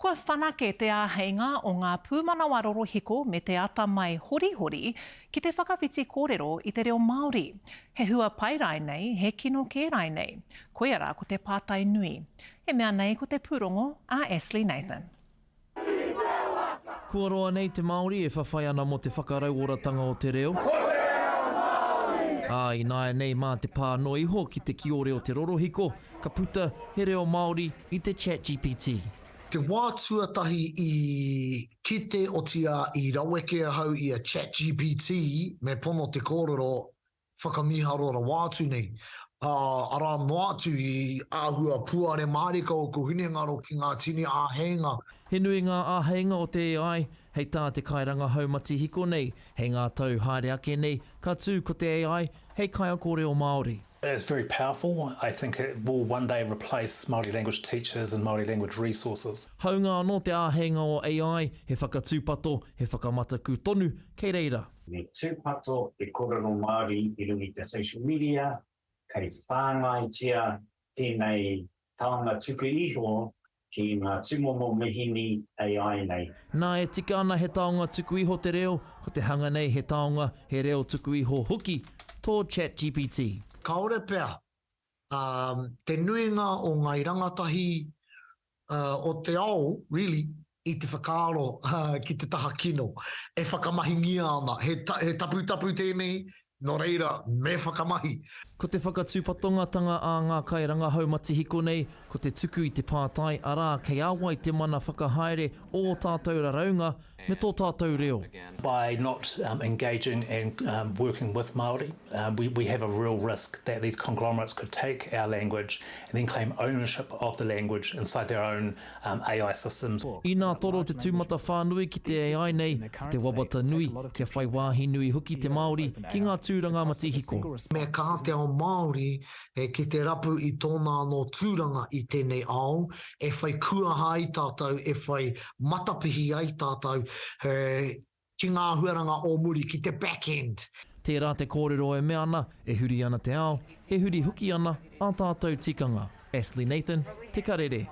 Kua whanake te āheinga o ngā pūmanawa rorohiko me te atamai horihori ki te whakawhiti kōrero i te reo Māori. He hua pai rainei, he kino kē rainei? Koia rā ko te pātai nui. E mea nei ko te pūrongo a Ashley Nathan. Kua roa nei te Māori e whawhai ana mō te whakarauoratanga o te reo. Ko te reo Māori! Ā, ināianei mā te pā noa iho ki te kiore o te rorohiko, ka puta he reo Māori i te ChatGPT. Te wā tuatahi i kite, otirā i raweke ahau i a ChatGPT, me pono te kōrero, whakamīharo rawa atu nei. Ā, arā noa atu i āhua puare mārika ōku hinengaro ki ngā tini āheinga. He nui ngā āheinga o te AI, hei tā te kairangahau matihiko nei, hei ngā tau haere ake nei, ka tū ko te AI hei kaiako reo Māori. It's very powerful, I think it will one day replace Māori language teachers and Māori language resources. Hāunga anō te āheinga o AI, he whakatūpato, he whakamataku tonu kei reira. Me tūpato te kōrero Māori i runga i te social media, kei whāngaitia tēnei taonga tuku iho ki ngā tūmomo mihini AI nei. Nā, e tika ana he taonga tuku iho te reo, ko te hanga nei he taonga, he reo tuku iho hoki tō ChatGPT. Kāore pea te nuinga o ngāi rangatahi o te ao, really, i te whakaaro ki te taha kino e whakamahingia ana. He taputapu tēnei, nō reira, me whakamahi. Ko te whakatūpatongatanga a ngā kairangahau matihiko nei, ko te tuku i te pātai, arā, kei a wai te mana whakahaere o ō tātou raraunga me tō tātou reo? By not engaging and working with Māori, we have a real risk that these conglomerates could take our language and then claim ownership of the language inside their own AI systems. Inā toro te tūmatawhānui ki te AI nei, ko te wawata nui, kia whai wāhi nui hoki te Māori ki ngā tūranga matihiko. Me kaha te ao Māori ki te rapu i tōna anō tūranga i tēnei ao, e whai kuaha ai tātou, e whai matapihi ai tātou ki ngā āhuaranga o muri, ki te back end. Tērā te kōrero e mea ana, e huri ana te ao, e huri hoki ana ā tātou tikanga. Ashley Nathan, Te Karere.